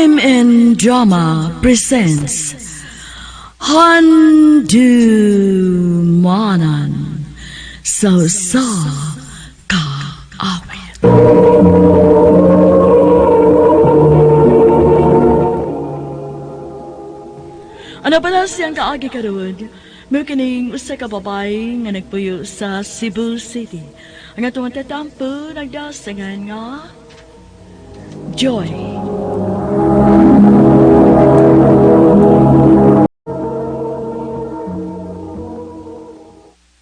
MN Drama presents Handumanan sa sa Kaawit. Ano pala siyang kaagi karon? Mao kining usa ka babae nga nagpuyo sa Cebu City. Ang atong tatampo nagdasangan nga Joy.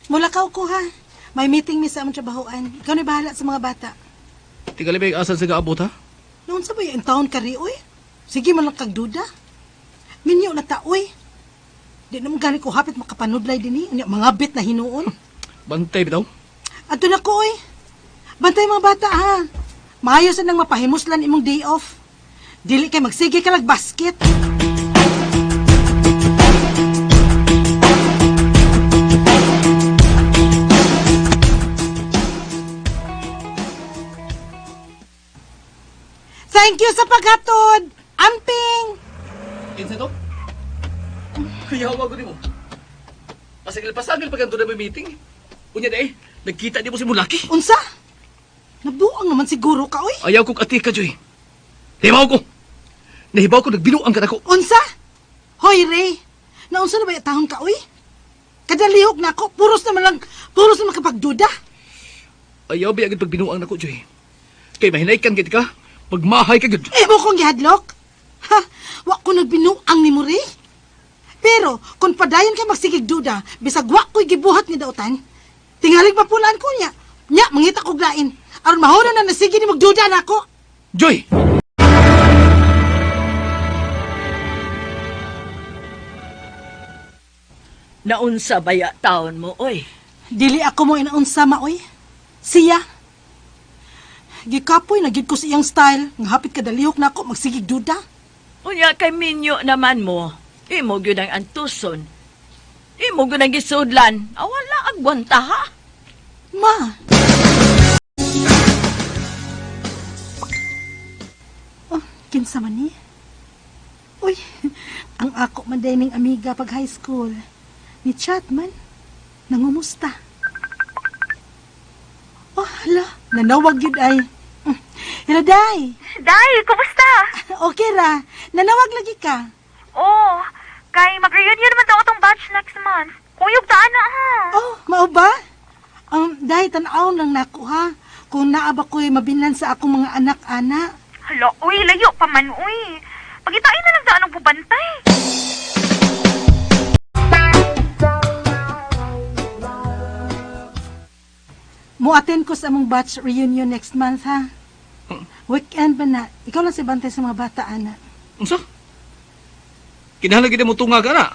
Mulakaw ko ha. May meeting mi sa among trabahoan. Ikaw na bahala sa mga bata. Tingali ba yung asan sa gaabot ha? Noon sa ba yung taon kari, oy? Sige man lang kagduda. Minyo na ta, oy. Di naman gani ko hapit makapanudlay din eh. Unya, mga bit na hinuon. Bantay bitaw. Adto na ko, oy. Bantay mga bata, ha. Maayo sa nang mapahimuslan imong day off. Dili kay magsige ka lag basket. Thank you sa paghatod. Amping! Kinsa to? Kuyawa ko nimo. Pasagil pasagil pag na may meeting. Unya day, nagkita di mo si Mulaki. Unsa? Nabuang naman siguro ka, oy. Ayaw kong ati ka, Joy. Hibaw ko. Nahibaw ko, nagbinuang ka nako. Unsa? Hoy, Ray. Naunsa na ba yung tahon ka, uy? Kadalihok na ako. Puros naman lang, puros naman kapagduda. Ayaw ba agad pagbinuang nako, Joy. Kay mahinay kan gid ka, pagmahay ka gud. Eh, mo kong gihadlok. Ha? Wa ko nagbinuang ni mo, Ray. Pero, kung padayon ka magsigig duda, bisag wa ko'y gibuhat ni dautan, tingalig mapulaan ko niya. Nya, mangita kog lain. Aron mahuna na nasige ni magduda na ako. Joy! Naunsa baya taon mo, oy? Dili ako mo inaunsa maoy. Siya. Gikapoy na gid ko sa iyang style. Nga hapit kadalihok na ako magsigig duda. Unya kay minyo naman mo. Imo gyud ang antuson. Imo gyud ang gisudlan. Ah, wala agwanta ha. Ma. Oh, kinsa man ni? Uy, ang ako man day ning amiga pag high school. Ni chat man. Nangumusta. Oh, hala, nanawag yun ay. Hello, Day. Day, kumusta? Okay ra. Nanawag lagi ka. Oh, kay mag-reunion naman daw atong batch next month. Kuyog taan na ha. Oh, mao ba? Day, tanaw lang nako ha. Kung naa ba ko'y mabinlan sa akong mga anak-anak. Hala, uy, layo pa man, uy. Pagitain na lang daan ang bubantay. Mo-attend ko sa among batch reunion next month, ha? Weekend ba na? Ikaw lang si bantay sa mga bata, ana. Unsa? Kinahanglan gid mo tunga ka na.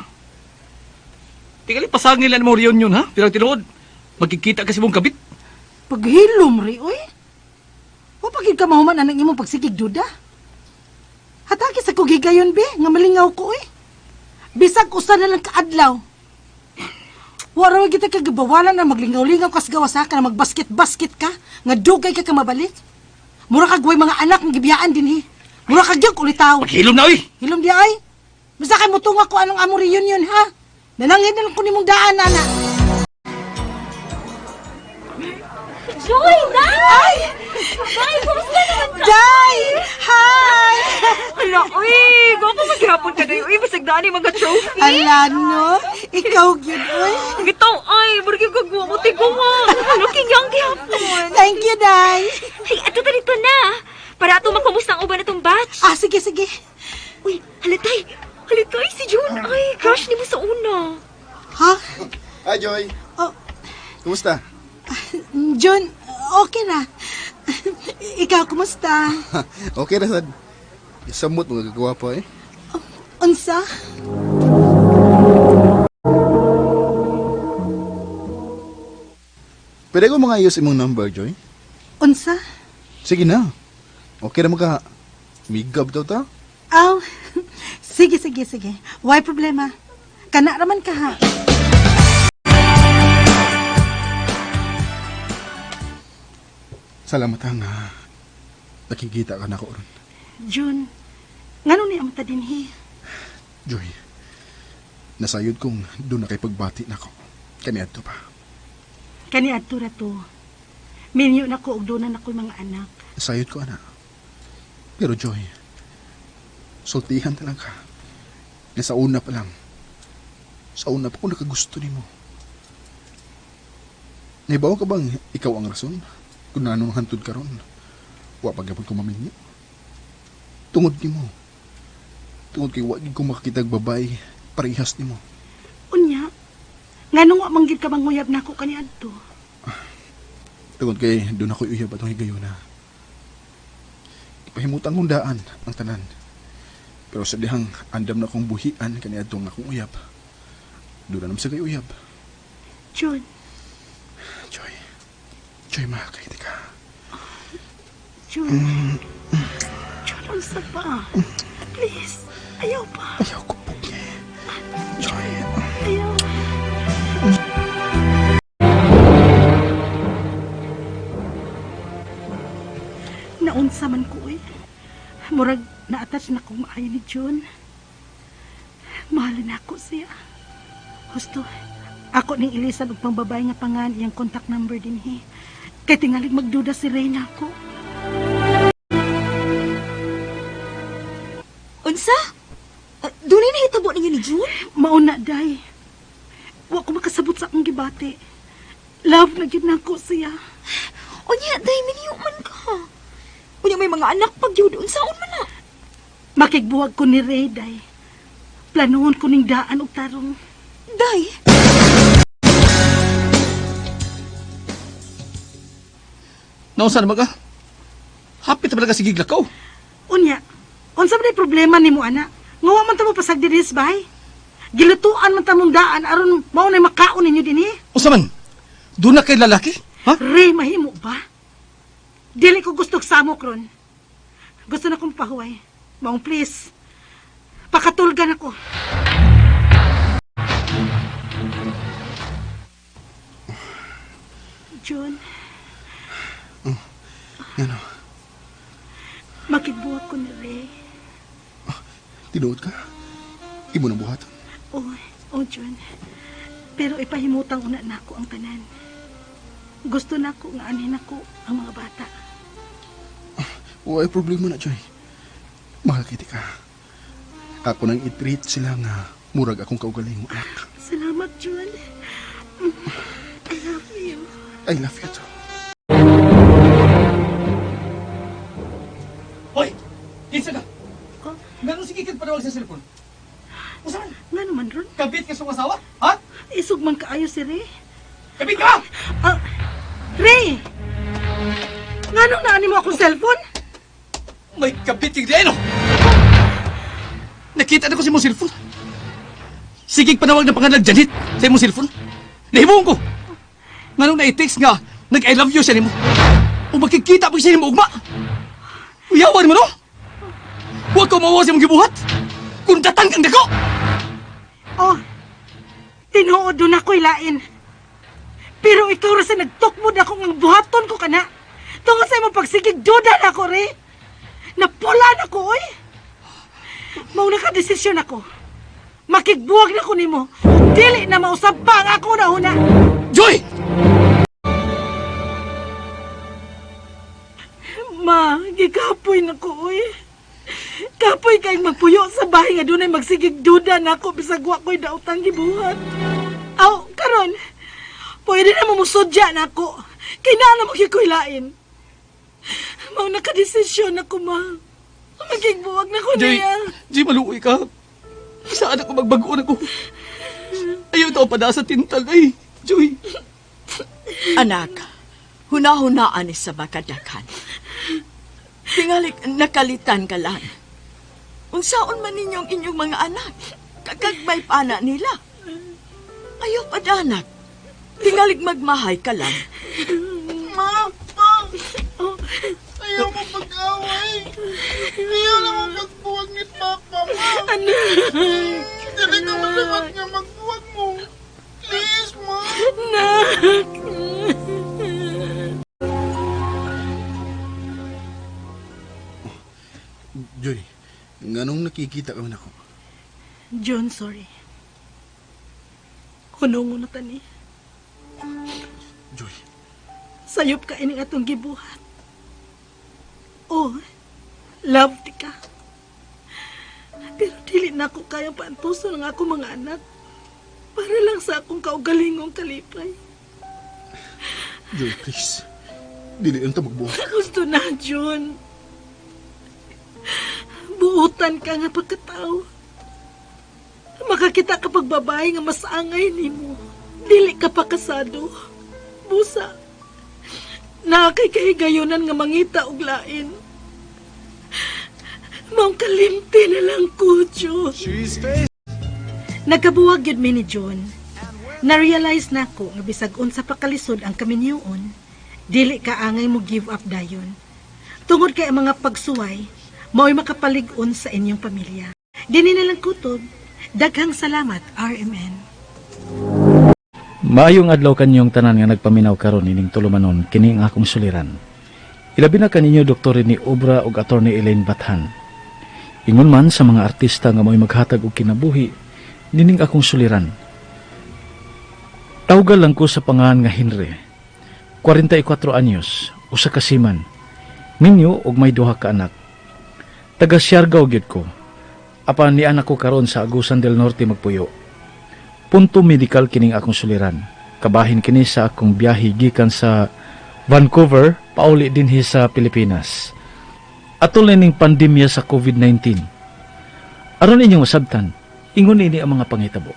Tingali pasangil na mo reunion ha. Pero tinuod, magkikita kasi mong kabit. Paghilom, ri, oy. O pagid ka mahuman anang imong pagsigig duda. Hatagi sa kugigayon, be, nga malingaw ko, oy. Bisag usa na lang kaadlaw. Wala ra kita kagabawalan na maglingaw-lingaw kas gawas ha, ka na magbasket-basket ka, nga dugay ka ka mabalik. Mura kag way mga anak nga gibiyaan dinhi. Mura kag gyud ulitaw. Paghilom na oy. Hilom di ay. Basta kay mutunga ko anong among reunion ha. Nanangin na lang ko nimong daan ana. Joy, Day! Ay! Day, kumusta naman ka? Day! Hi! Hala, uy, gwapo maghapon ka, Day. Uy, basag daan yung mga trophy. Ala no, ikaw gyud oy. Gitaw, ay, barigi ka gwapo, tigo mo. Looking young gihapon. Thank you, Day. Ay, ato ta dito na. Para ato makumusta ang uban atong batch. Ah, sige, sige. Uy, halatay. Halatay, si June. Ay, crush ni mo sa una. Ha? Hi, Joy. Oh, Kumusta? June, okay na. Ikaw, kumusta? Okay na, sad. Samot mga gagawa pa eh. Unsa? Pwede ko mga use imong number, Joy? Unsa? Sige na. Okay na maka... Migab daw ta? Aw, sige, sige, sige. Why problema? Kana raman ka ha. Salamat ha nga. Nakikita ka na ko ron. June, Ngano ni ang ta dinhi? Joy, nasayod kong doon na kay pagbati nako. Kaniadto pa. Kani adto ra to. Minyo na ko og doon na ako'y mga anak. Nasayod ko, ana. Pero Joy, sultihan ta lang ka. Nga sa una pa lang, sa una pa ko nakagusto nimo. Naibaw ka bang ikaw ang rason? Kung anong hantod karon, wa pa gyapon ko maminyo. Tungod nimo. Tungod kay wa gid ko makakitag babae parehas nimo. Unya, nganong wa man gid ka manguyab nako kani adto? Tungod kay doon ako uyab atong higayuna. Ipahimutang kong daan ang tanan. Pero sa dihang andam na kong buhian kaniadtong akong uyab. Doon na naman sa kay uyab. John, Joy. Joy, makakaiti ka. John. John, unsa pa? Please, ayaw pa. Ayaw ko pugi. Joy. Ayaw. Naunsa man ko eh. Murag na-attach na kong maayo ni John. Mahal na ako siya. Husto, ako ning ilisan og pangbabae nga pangan iyang contact number dinhi. Kay tingalig magduda si Reyna ko. Unsa? Dunay nahitabo ninyo ni June? Mauna, day. Wa ko makasabot sa akong gibati. Love na gyud nako siya. Unya, day, minyo man ka. Unya, may mga anak pag yun. Unsaon man na? Makigbuwag ko ni Ray, day. Planuhon ko ning daan og tarong. Day, Naunsa na ba ka? Hapit na ba ka sige lakaw? Unya, unsa man problema nimo ana? Nga wa man ta mo pasag dinhi sa bahay. Gilutuan man ta mong daan aron mao nay makaon ninyo dinhi. Unsa man? Doon na kay lalaki? Ha? Ray, mahimo ba? Dili ko gusto samok ron. Gusto na kong pahuway. Maong please. Pakatulgan ako. John, Ngano, makigbuwag ko ni Ray. tinuod ka? Imo nang buhaton. Oh, oh John. Pero ipahimutang una nako ang tanan. Gusto nako nga anhin ako ang mga bata. Way problema na, Joy. Mahal kita ka. Ako nang i-treat sila nga murag akong kaugaling anak. Salamat, John. I love you. I love you too. Hoy! Kinsa ka? Oh, Ngano sige kag panawag sa cellphone? Unsa man? nga naman ron. Kabit ka sa asawa? Ha? Isog man kaayo si Ray. Kabit ka! Ah, Ray! Nganong naani mo akong cellphone? May kabit yung diay, no? Nakita na ko sa imong cellphone. Sige panawag ng pangalan Janet sa imong cellphone. Nahimuong ko. Nganong na-text nga, nag-I love you siya nimo. O makikita pa siya nimo ugma. Uyawan mo, no? Huwag ka mawa sa imong gibuhat. Kung datan kang dako. Oh, tinuod doon ako'y lain. Pero ikaw ra sa nagtukmod ako ng buhaton ko kana. Tungod sa imong pagsigig duda na ako, Ray. Napula na ko, oy. Mao na ka desisyon ako. Makigbuwag na ko nimo. Dili na mausab pa ang ako na una. Joy! Ma, gikapoy na ko, oy. Kapoy kay magpuyo sa bahay nga dunay magsigig duda na ako bisag wa ko'y daotang gibuhat. Aw, karon, pwede na mo musudya na ako. Kay naa na mo kikuilain. Mao nakadesisyon ako, ma. Magigbuwag na ko Joy, niya. Joy, maluoy ka. Saan ako magbagoon ako? Ayaw ito pa sa tintal, ay. Joy. Anak, hunahunaan ni sa makadaghan. Tingalik nakalitan ka lang. Unsaon man ninyong inyong mga anak, kagagmay pana nila. Ayaw pa danak. Tingalik magmahay ka lang. Ma, pa! Ayaw mo pag-away! Ayaw na mo magbuwag ni Papa, ma! Anak, Dili ka malibat nga magbuwag mo! Please, ma! anak. Joy, Nganong nakikita ka man ako? John, sorry. Hunong na tani. Joy, Sayop ka ining atong gibuhat. Oh, love ti ka. Pero dili na ako kayang paantuson ang akong mga anak. Para lang sa akong kaugalingong kalipay. Joy, please. Dili lang ta magbuhat. Gusto na, John. Buutan ka nga pagkatao. Makakita ka pag babae nga masangay nimo. Dili ka pa kasado. Busa. Naa kay kahigayonan nga mangita og lain. Maong kalimti na lang ko, John. Nagkabuwag yun mi ni John. Na-realize na ko nga bisag unsa pa kalisod ang kaminyuon, dili ka angay mo give up dayon. Tungod kay ang mga pagsuway, mao'y makapalig-on sa inyong pamilya. Dini na lang kutob. Daghang salamat, RMN. Maayong adlaw kanyong tanan nga nagpaminaw karon ining tulumanon kini ang akong suliran. Ilabi na kaninyo Dr. ni Obra ug Attorney Elaine Bathan. Ingon man sa mga artista nga mo'y maghatag og kinabuhi nining akong suliran. Tawgal lang ko sa pangan nga Henry. 44 anyos, usa ka seaman. Minyo og may duha ka anak. Taga Siargao gyud ko. Apan ni anak ko karon sa Agusan del Norte magpuyo. Punto medical kining akong suliran. Kabahin kini sa akong biyahe gikan sa Vancouver pauli dinhi sa Pilipinas. Atol ning pandemya sa COVID-19. Aron inyong masabtan, ingon ini ang mga panghitabo.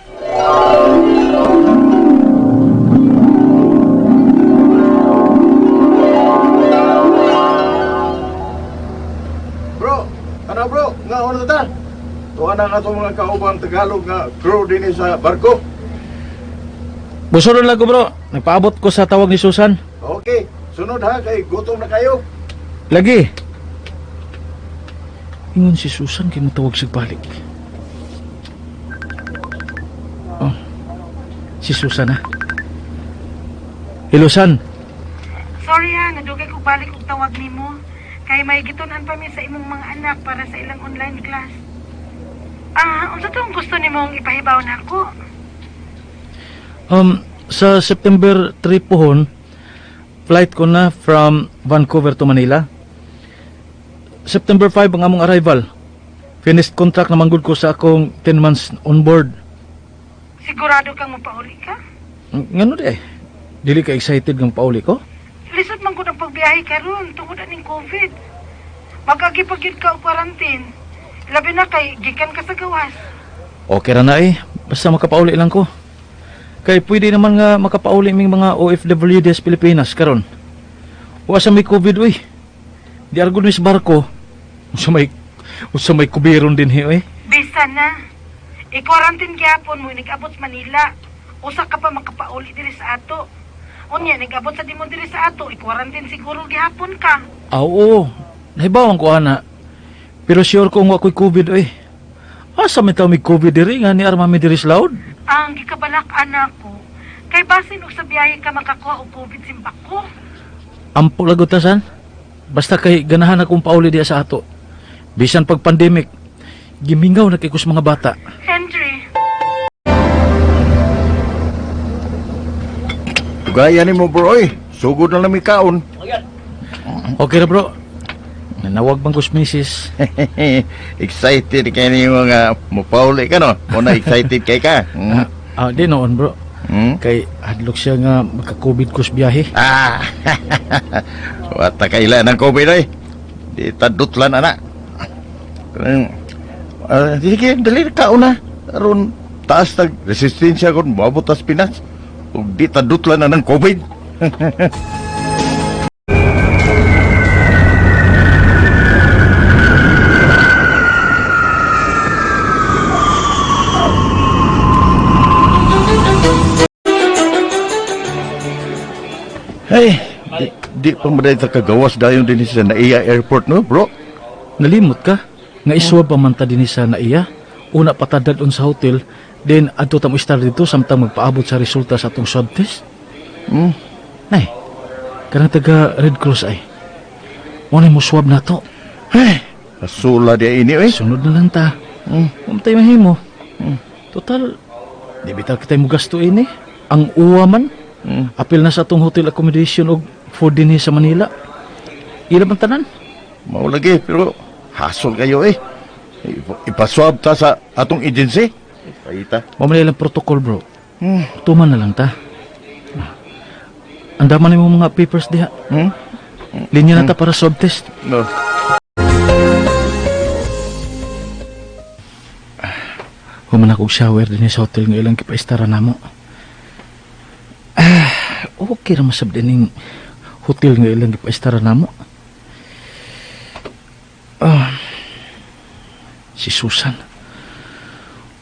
Bro, ano bro? Nga ono ta? Tuwa na nga itong mga kaubang Tagalog nga crew din sa barko. Busuron lang ko bro, nagpaabot ko sa tawag ni Susan. Okay, sunod ha kay gutom na kayo. Lagi. Ingon si Susan kay motawag sig balik. Oh. Si Susan ha. Hello San. Sorry ha, nadugay kog balik og tawag nimo. Kay may gitun-an pa mi sa imong mga anak para sa ilang online class. Ah, unsa tong gusto nimong ipahibaw nako? Sa September 3 pohon, flight ko na from Vancouver to Manila. September 5 ang among arrival. Finished contract na manggod ko sa akong 10 months on board. Sigurado kang mopauli ka? Ngano di eh? Dili ka excited ng pauli ko? Lisod man gud ang pagbiyahe karon tungod aning COVID. Magagi pa gyud ka og quarantine. Labi na kay gikan ka sa gawas. Okay ra na eh. Basta makapauli lang ko. Kay pwede naman nga makapauli ming mga OFW des Pilipinas karon. Wa sa may COVID uy. Di argon mi sa barko. Unsa may kubiron din hi uy. Bisa na. I-quarantine gyapon mo nag-abot sa Manila. Usa ka pa makapauli diri sa ato. Unya nag-abot sa dimo diri sa ato, i-quarantine siguro gihapon ka. Ah, oo. Nahibawan ko ana. Pero sure ko nga ako'y COVID uy. Asa may tao may COVID diri nga ni arma mi diri sa laod? Ang gikabalak anak ko, kay basin og sa biyahe ka makakuha og COVID simbako. Ampo lagot tasan. Basta kay ganahan akong pauli diya sa ato. Bisan pag pandemic, gimingaw na kay kus mga bata. Henry, Tugaya ni mo bro oy. Sugod na lang mi kaon. Okay ra bro. Nanawag bang kus misis? Excited kay ni mga mopauli ka no. Muna excited kay ka. Hmm? Ah, di noon bro. Hmm? Kay hadlok siya nga magka-COVID kus biyahe. Ah. Wata kaila ng COVID oy. Di tadutlan ana. Sige, dali kaon na. Aron taas tag resistensya kon moabot tas Pinas. Ug di tadutlan na ng COVID. Hey, di pa maday ta kagawas dayon din sa Naiya Airport no, bro. Nalimot ka? Nga iswab pa man ta dinhi sa naiya. Una patadad on sa hotel, then adto ta mo istar dito samtang magpaabot sa resulta sa atong swab test. Hmm. Nay, kanang taga Red Cross ay. Mo na mo swab na to. Hey, Hasula di ini oy. Sunod na lang ta. Umatay mahimo. Total, di bitaw kita mo gasto ini. Ang uwa man. Apil na sa atong hotel accommodation og food dinhi sa Manila. Ila man tanan. Mao lagi pero hasol kayo eh. Ipaswab ta sa atong agency. Paita. Mao man ilang protocol, bro. Tuman na lang ta. Ang dama nimo mga papers diha. Linya na ta para swab test. No. Human ako og shower dinhi sa hotel nga ilang gipaistara namo. Okay ra masab dining hotel nga ilang gipaistara namo. Si Susan.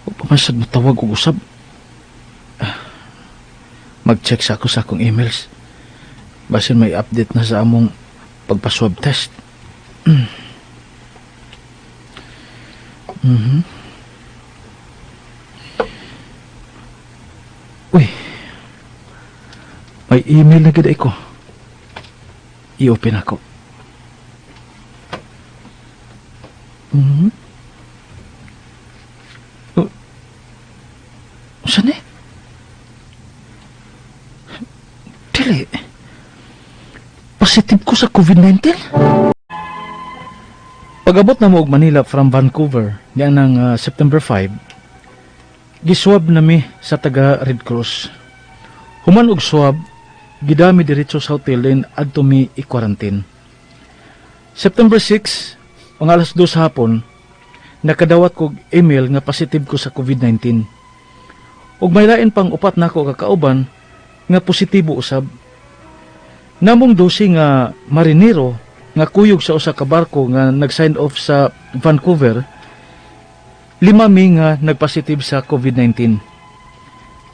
Wa pa man sad motawag og usab. Mag-check sa ako sa akong emails. Basin may update na sa among pagpa-swab test. Uy. May email na gid ko. I-open ako. Oh. Saan eh? Dili. Positive ko sa COVID-19? Pag-abot na mo og Manila from Vancouver, niya ng September 5, giswab nami sa taga Red Cross. Human og swab, gidami diretso sa hotel din adto mi i-quarantine. September 6, ang alas 2 sa hapon, nakadawat kog email nga positive ko sa COVID-19. Ug may lain pang upat nako ka kauban nga positibo usab. Namong 12 nga marinero nga kuyog sa usa ka barko nga nag-sign off sa Vancouver, 5 mi nga nagpositive sa COVID-19.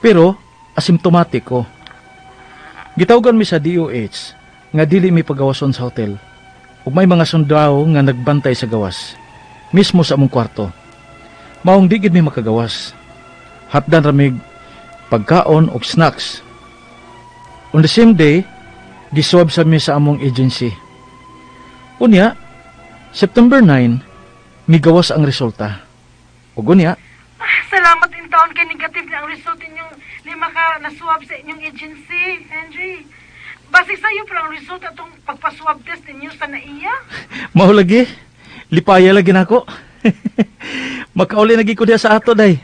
Pero asymptomatic ko. Gitawgan mi sa DOH nga dili mi pagawason sa hotel. Ug may mga sundao nga nagbantay sa gawas, mismo sa among kwarto. Maong di gid mi makagawas. Hatdan ramig pagkaon og snacks. On the same day, giswab sa mi sa among agency. Unya, September 9, migawas ang resulta. Ug unya, Salamat in taon kay negative na ang result inyong 5 ka naswab sa inyong agency, Henry. Base sa'yo pero ang result atong pagpaswab test ninyo sa naiya. Mao lagi, lipaya lagi nako. Makauli lagi ko diha sa ato day.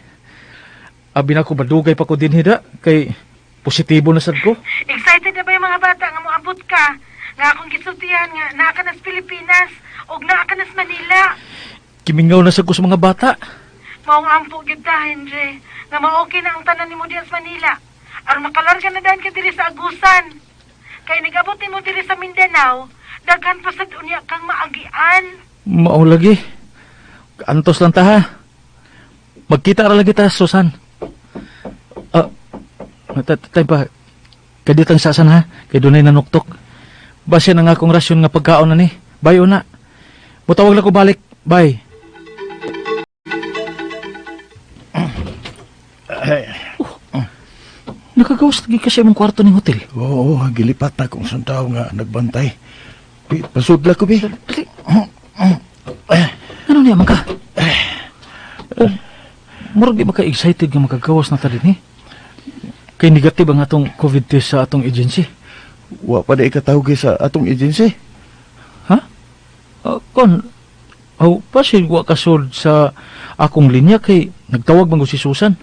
Abi na ko badugay pa ko dinhi da kay positibo na sad ko. Excited na ba yung mga bata nga moabot ka? Nga akong gisultihan nga naa ka na sa Pilipinas ug naa ka na sa Manila. Kimingaw na sad ko sa mga bata. Maong ampo gyud ta, Henry, nga ma-okay na ang tanan nimo diha sa Manila. Aron makalarga na daan ka diri sa Agusan. Kay nag-abot nimo diri sa Mindanao, daghan pa sad unya kang maagian. Mao lagi. Antos lang ta ha. Magkita ra lagi ta, Susan. Tay pa. Kaditang sasan ha, kay dunay nanuktok. Base na nga akong rasyon nga pagkaon na ni. Bye una. Mutawag lang ko balik. Bye. Oh, nakagawas lagi kasi imong kwarto ning hotel. Oo, gilipat na kung sundao nga nagbantay. Di, pasudla ko bi. Dali. Ano niya man ka? Oh, murag di maka-excited nga makagawas na ta din eh. Kay negative ang atong COVID test sa atong agency. Wa pa di ikatawag sa atong agency. Ha? Kon, oh, pasil wa kasud sa akong linya kay nagtawag man ko si Susan.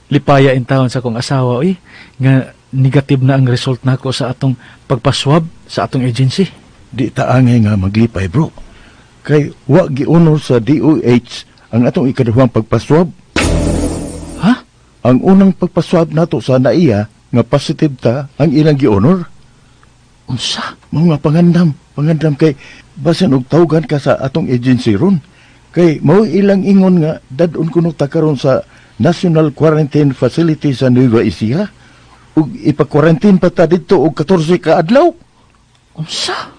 Lipaya in taon sa akong asawa, oy, nga negative na ang result nako sa atong pagpaswab sa atong agency. Di taangay nga maglipay, bro. Kay wa giunor sa DOH ang atong ikaduhang pagpaswab. Ha? Ang unang pagpaswab nato sa naiya nga positive ta ang ilang giunor. Unsa? Mao nga pangandam kay basin og tawgan ka sa atong agency ron. Kay mao ilang ingon nga dad-on kuno ta karon sa National Quarantine Facility sa Nueva Ecija ug ipa-quarantine pa ta didto og 14 ka adlaw. Unsa?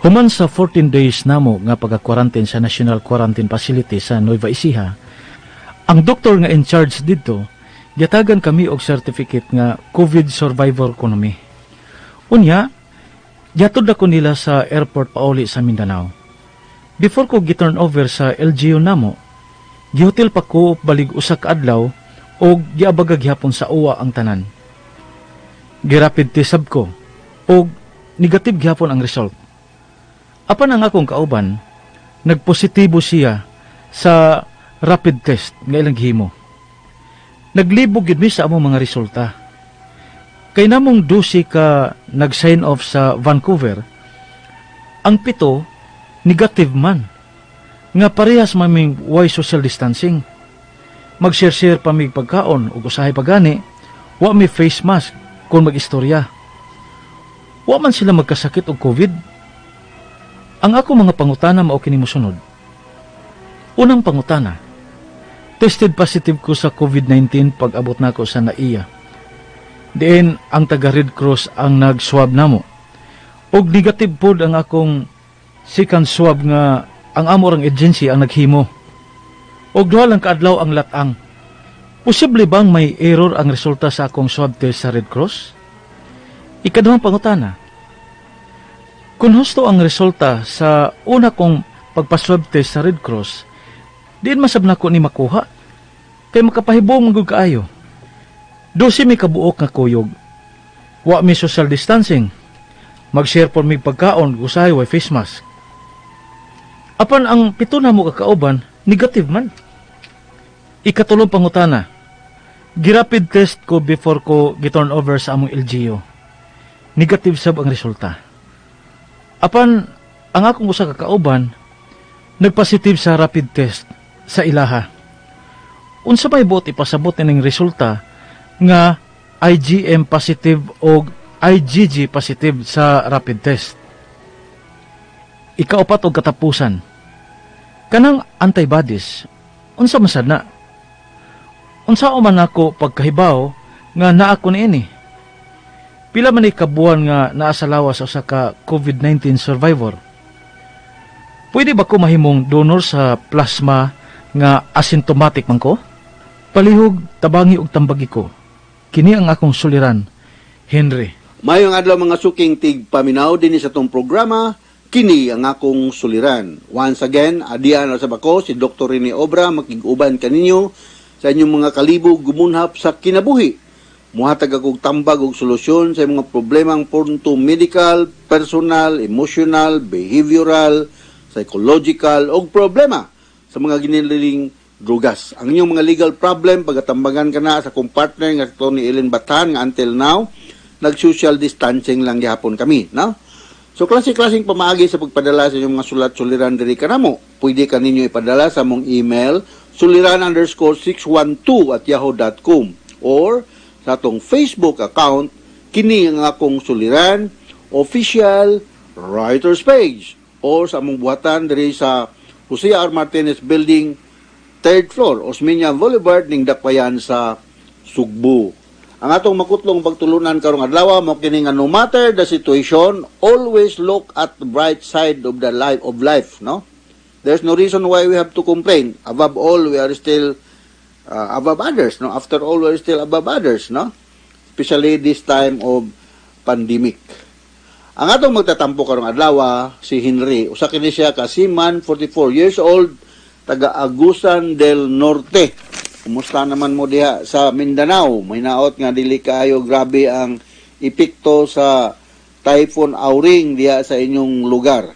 Human sa 14 days namo nga pagka-quarantine sa National Quarantine Facility sa Nueva Ecija, Ang doktor nga in charge didto, gitagan kami og certificate nga COVID survivor kuno mi. Unya, gihatod ako nila sa airport pauli sa Mindanao. Before ko gi-turn over sa LGU namo, gihotel pa ko balig usa ka adlaw og giabaga gihapon sa uwa ang tanan. Girapid test sab ko og negative gihapon ang result. Apan ang akong kauban, nagpositibo siya sa rapid test nga ilang gihimo. Naglibog gyud mi sa among mga resulta. Kay namong 12 ka nag-sign off sa Vancouver, ang 7 negative man. Nga parehas maming way social distancing. Mag-share-share pa mig pagkaon ug usahay pagani, wa mi face mask kung mag-istorya. Wa man sila magkasakit og COVID. Ang ako mga pangutana mao kini mosunod. Unang pangutana, tested positive ko sa COVID-19 pag abot nako sa NAIA. Diin ang taga Red Cross ang nag-swab namo. Og negative pod ang akong second swab nga ang amo rang agency ang naghimo. Og 2 lang kaadlaw ang latang. Posible bang may error ang resulta sa akong swab test sa Red Cross? Ikaduhang pangutana, kung husto ang resulta sa una kong pagpa-swab test sa Red Cross, diin masab nako ni makuha. Kay makapahibong man gud kaayo. 12 mi kabuok nga kuyog. Wa mi social distancing. Mag-share pod mi pagkaon, usahay way face mask. Apan ang 7 namo ka kauban, negative man. Ikatulong pangutana, girapid test ko before ko gi-turn over sa among LGU. Negative sab ang resulta. Apan ang akong usa ka kauban nagpositive sa rapid test sa ilaha. Unsa may buot ipasabot ining resulta nga IgM positive o IgG positive sa rapid test? Ikaupat og katapusan. Kanang antibodies, unsa man sad na? Unsa man ako pagkahibaw nga naa ko niini? Pila man ni kabuan nga naa sa lawas sa usa ka COVID-19 survivor? Pwede ba ko mahimong donor sa plasma nga asymptomatic man ko? Palihog tabangi og tambagi ko. Kini ang akong suliran, Henry. Mayong adlaw, mga suking tigpaminaw dinhi sa atong programa, Kini ang Akong Suliran. Once again, adian na sa bako si Dr. Rene Obra, makig-uban kaninyo sa inyong mga kalibog gumunhap sa kinabuhi. Muhatag akong tambag og solusyon sa inyong mga problemang punto medical, personal, emotional, behavioral, psychological og problema sa mga ginililing drugas. Ang inyong mga legal problem, pagatambagan ka na sa akong partner nga si Tony Ellen Batan nga until now, nag-social distancing lang gihapon kami, no? So klase-klaseng pamaagi sa pagpadala sa inyong mga sulat suliran diri kanamo. Pwede ka ninyo ipadala sa among email suliran_612@yahoo.com or sa atong Facebook account, Kini ang Akong Suliran Official Writers Page, or sa among buhatan diri sa Jose R. Martinez Building, third floor, Osmeña Boulevard, ning Dakbayan sa Sugbo. Ang atong makutlong pagtulunan karong adlaw mo kini nga no matter the situation, always look at the bright side of the life of life, no? There's no reason why we have to complain. Above all, we are still above others, no? After all, we are still above others, no? Especially this time of pandemic. Ang atong magtatampo karong adlaw si Henry. Usa kini siya ka seaman, 44 years old, taga Agusan del Norte. Kumusta naman mo diha sa Mindanao? May naot nga dili kaayo grabe ang epekto sa Typhoon Auring diha sa inyong lugar.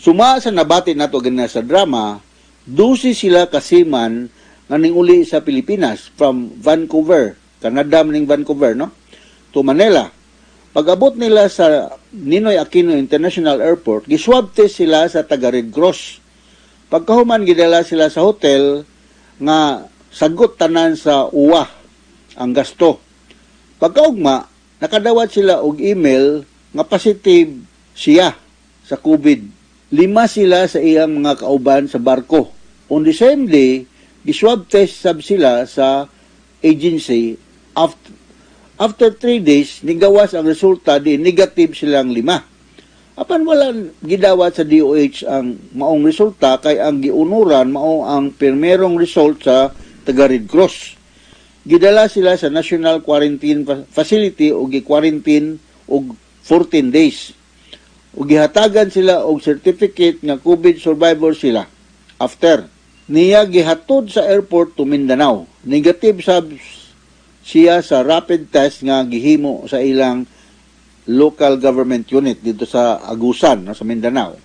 Suma sa nabati nato ganina sa drama, 12 sila ka seaman nga ning-uli sa Pilipinas from Vancouver, Canada man ning Vancouver, no? To Manila. Pag-abot nila sa Ninoy Aquino International Airport, giswab test sila sa taga Red Cross. Pagkahuman, gidala sila sa hotel nga sagot tanan sa UWA ang gasto. Pagkaugma, nakadawat sila og email nga positive siya sa COVID. 5 sila sa iyang mga kauban sa barko. On the same day, giswab test sab sila sa agency. After 3 days, nigawas ang resulta di negative silang 5. Apan wala gidawat sa DOH ang maong resulta kay ang giunuran mao ang pirmerong result sa taga Red Cross. Gidala sila sa National Quarantine Facility o gi-quarantine og 14 days. Ug gihatagan sila og certificate nga COVID survivor sila. After niya gihatod sa airport to Mindanao. Negative sab siya sa rapid test nga gihimo sa ilang local government unit dito sa Agusan, no, sa Mindanao.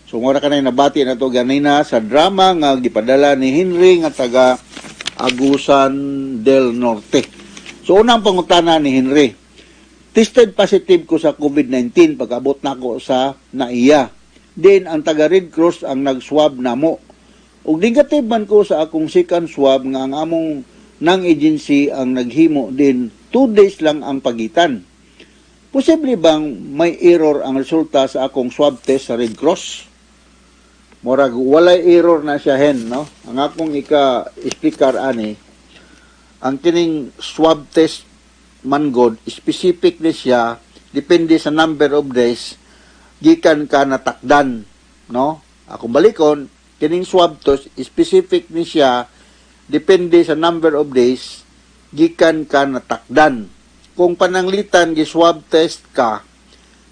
So mura kanay nabati na to ganina sa drama nga gipadala ni Henry nga taga Agusan del Norte. So unang pangutana ni Henry, tested positive ko sa COVID-19 pag-abot nako sa NAIA. Then ang taga Red Cross ang nag-swab namo. Ug negative man ko sa akong second swab nga ang among nang agency ang naghimo din, 2 days lang ang pagitan. Posible bang may error ang resulta sa akong swab test sa Red Cross? Murag walay error na siya hen, no? Ang akong ika-explicar ani, ang kining swab test man god, specific ni siya, depende sa number of days gikan ka natakdan, no? Akong balikon, kining swab test, specific ni siya, depende sa number of days gikan ka natakdan. Kung pananglitan gi-swab test ka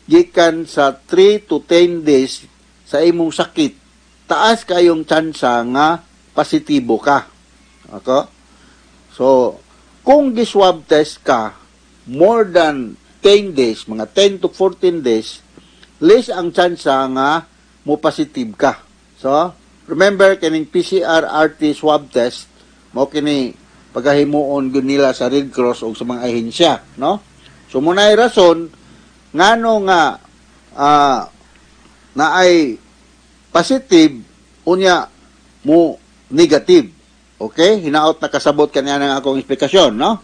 gikan sa 3 to 10 days sa imong sakit, taas kayong tsansa nga positibo ka. Okay? So, kung gi-swab test ka more than 10 days, mga 10 to 14 days, less ang tsansa nga mo positive ka. So, remember kining PCR RT swab test mo kini pagahimuon gyud nila sa Red Cross o sa mga ahensya, no? So mao nay rason ngano nga naay positive unya mo negative. Okay? Hinaot na kasabot kaniya ng akong eksplikasyon, no?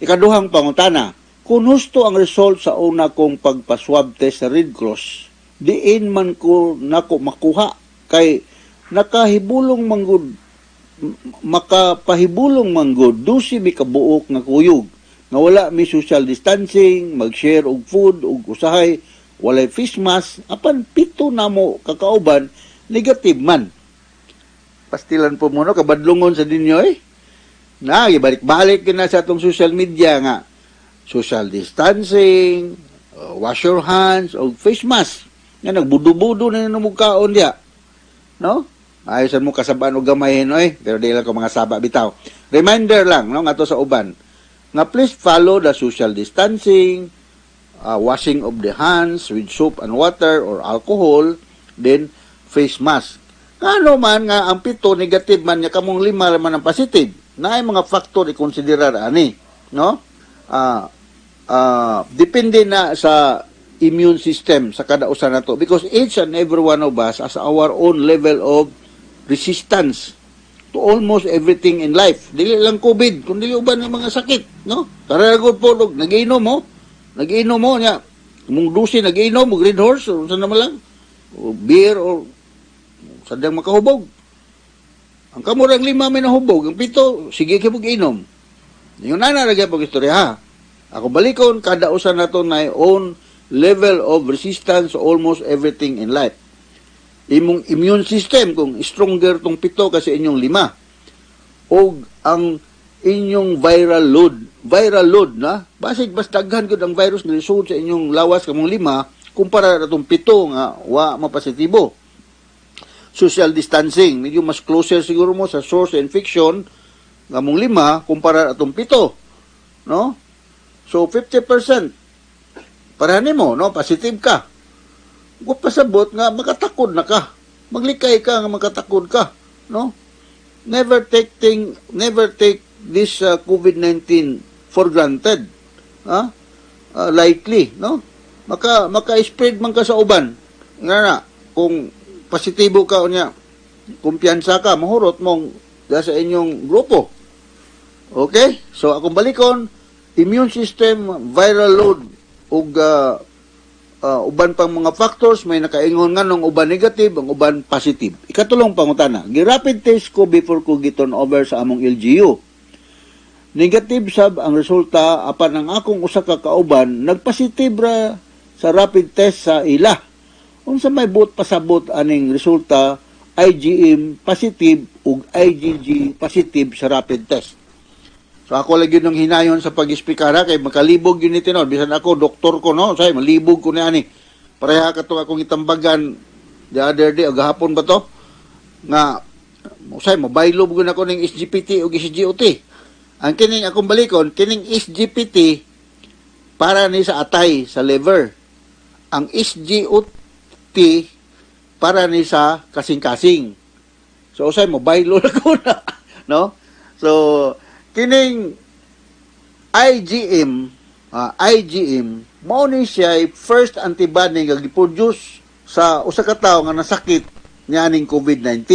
Ikaduhang pangutana, kung husto ang result sa una kong pagpa-swab test sa Red Cross, diin man ko nako makuha kay nakahibulong manggod makapahibulong manggod 12 mi kabuok nga kuyog nga wala mi social distancing, mag-share og food ug usahay walay face mask, apan pito namo kakauban negative man. Pastilan po mo, no, kabadlungon sa ninyo eh. Na, ibalik-balik na sa atong social media nga social distancing, wash your hands, o face mask. Nga nagbudo-budo na nimo kaon diya. No? Ayos mo kasabaan og gamay no eh, pero di lang ko mga saba bitaw. Reminder lang, no, ngadto sa uban nga please follow the social distancing, washing of the hands with soap and water or alcohol, then face mask. Ngano man nga ang pito negative man nya kamong lima man ang positive? Naay mga factor i-konsiderar ani, no? Depende na sa immune system sa kada usa nato because each and every one of us has our own level of resistance to almost everything in life. Dili lang COVID, kun dili uban ng mga sakit, no? Tara gud po, og nagiinom mo, nagiinom mo nya. Mung dusi nagiinom og Red Horse or sa naman lang, o beer or sadyang makahubog. Ang kamurang lima may nahubog, ang pito sige kay inom. Yung nana ra gyud istorya ha. Ako balikon, kada usa nato na own level of resistance to almost everything in life. Imong immune system kung stronger tong pito kasi inyong lima. Og ang inyong viral load na, basig bas daghan gud ang virus nga lisod sa inyong lawas kamong lima kumpara atong pito nga wa mapositibo. Social distancing, medyo mas closer siguro mo sa source infection ngamong lima kumpara atong pito. No? So 50% para nimo, no, positive ka. Wa pasabot nga makatakod na ka. Maglikay ka nga makatakod ka, no? Never take this COVID-19 for granted. Ha? Lightly, no? Maka-spread man ka sa uban. Nga na, kung positibo ka unya, kumpiyansa ka, mahurot mong da sa inyong grupo. Okay? So akong balikon, immune system, viral load ug uban pang mga factors may nakaingon nga nung uban negative, ang uban positive. Ikatulong pangutana, gi-rapid test ko before ko gi-turn over sa among LGU. Negative sab ang resulta apan ang akong usa ka kauban nagpositive ra sa rapid test sa ila. Unsa may buot pasabot aning resulta? IgM positive ug IgG positive sa rapid test. So ako lagi nung hinayon sa pag-ispikara kay makalibog yun ni tinuod. Bisan ako doktor ko, no, say malibog ko ni ani. Pareha kato akong itambagan the other day o gahapon ba to nga usay mobaylo gud ako ning SGPT ug SGOT. Ang kining akong balikon, kining SGPT para ni sa atay sa liver. Ang SGOT para ni sa kasing-kasing. So usay mobaylo na ko na, no? So kining IgM, IgM mao ni siya first antibody nga gi-produce sa usa ka tawo nga nasakit nianing COVID-19.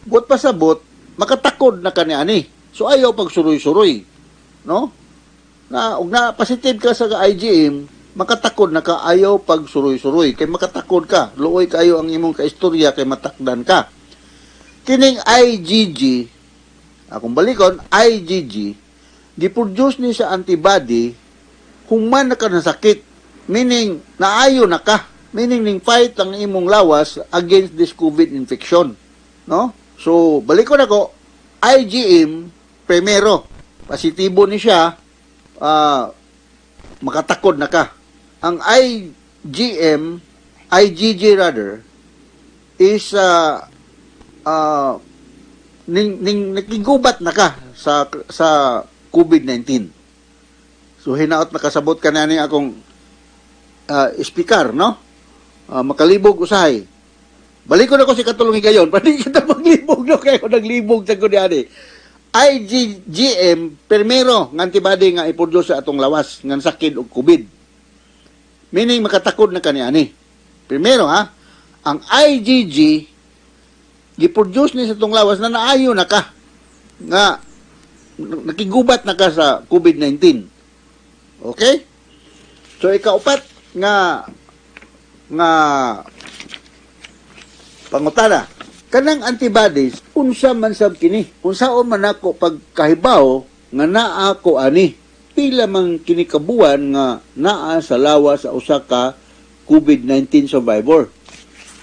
Buot pasabot, makatakod na kani ani. So ayaw pagsuroy-suroy, no? Na og na positive ka sa IgM, makatakod na ka, ayaw pagsuroy-suroy kay makatakod ka. Luoy kayo ang imong kaistorya kay matakdan ka. Kining IgG, akong balikon, IgG giproduce ni sa antibody human na ka nasakit, meaning naayo na ka, meaning ning fight ang imong lawas against this COVID infection, no? So balikon ako, IgM primero, positibo ni siya, makatakod na ka. Ang IgM, IgG rather, is ning nakigubat na ka sa COVID-19. So hinaot nakasabot ka na ni akong speaker, no? Makalibog usahay. Balikon ako si katulong higayon, pwede kita maglibog, no? Kaya ako naglibog sa kunyari. IgGM, primero, nga antibody nga iproduce sa atong lawas, nga sakit og COVID. Meaning, makatakod na kani ani. Primero, ha, ang IgG, giproduce ni sa atong lawas na naayo na ka, nga nakigubat na ka sa COVID-19. Okay? So, ikaupat nga nga pangutana, kanang antibodies, unsa man sab kini? Unsaon man ako pagkahibaw nga naa ko ani? Pila man kini kabuan nga naa sa lawas sa usa ka COVID-19 survivor?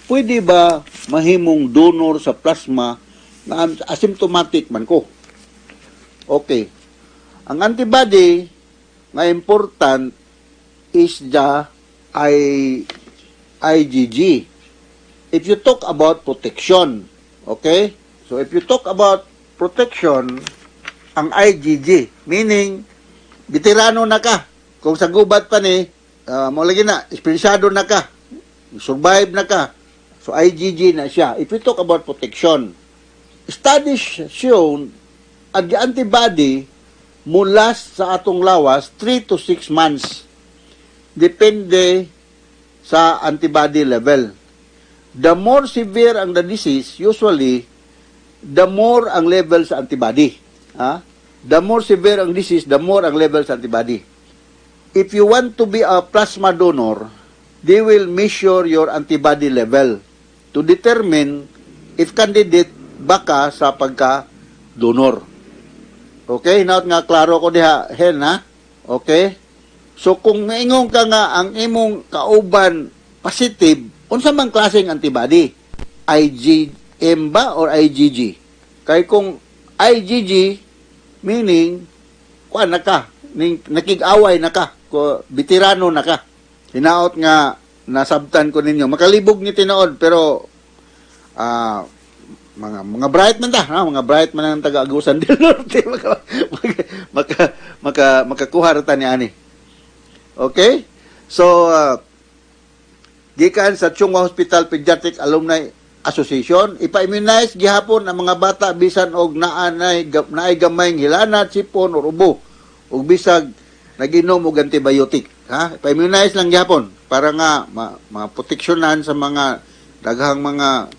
Pwede ba mahimong donor sa plasma nga asymptomatic man ko? Okay. Ang antibody nga important is the IgG. If you talk about protection, okay? So if you talk about protection, ang IgG, meaning veterano na ka. Kung sa gubat pa ni, mo lagi na, esperyensyado na ka. Survive na ka. So IgG na siya. If you talk about protection, studies shown at the antibody mula sa atong lawas 3 to 6 months. Depende sa antibody level. The more severe ang the disease, usually, the more ang level sa antibody. Ha? The more severe ang disease, the more ang level sa antibody. If you want to be a plasma donor, they will measure your antibody level to determine if candidate ba ka sa pagka-donor. Okay, not nga klaro ko diha, hen ha? Okay? So kung maingon ka nga ang imong kauban positive, unsa man klaseng antibody? IgM ba or IgG? Kay kung IgG, meaning kuan na ka, ning nakig-away na ka, ko veterano na ka. Hinaot nga nasabtan ko ninyo. Makalibog ni tinuod pero mga bright man ta, ha? Mga bright man ang taga Agusan del Norte maka maka maka, maka makakuha ra ta ni ani. Okay? So gikan sa Chong Hua Hospital Pediatric Alumni Association, ipa-immunize gihapon ang mga bata bisan og naanay naay gamayng hilanat, sipon or ubo ug bisag naginom og antibiotic, ha? Ipa-immunize lang gihapon para nga maproteksyonan sa mga daghang mga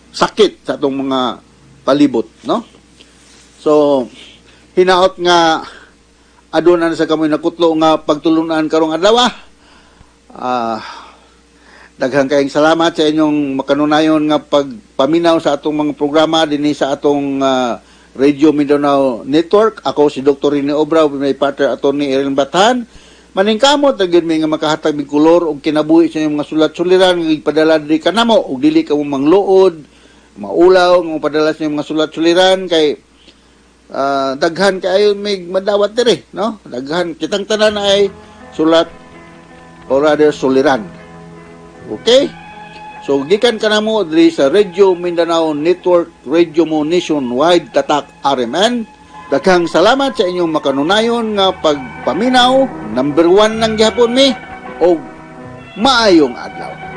sakit sa atong mga palibot, no? So hinaot nga aduna na sa kamoy nakutlo nga pagtulunan karong adlaw. Daghang kayong salamat sa inyong makanunayon nga pagpaminaw sa atong mga programa dinhi sa atong Radio Mindanao Network. Ako si Dr. Rene Obra, may partner Attorney Erin Bathan. Maningkamot na gyud mi nga makahatag mig kolor og kinabuhi sa inyong mga sulat-suliran nga gipadala diri kanamo ug dili ka mo mangluod. Maulaw nga mopadala sa inyong mga sulat-suliran kay daghan kaayo may madawat diri, no? Daghan kitang tanan ay sulat or rather suliran. Okay? So gikan kanamo diri sa Radio Mindanao Network, Radio Mo Nationwide, Tatak RMN. Daghang salamat sa inyong makanunayon nga pagpaminaw. Number 1 lang gihapon mi og maayong adlaw.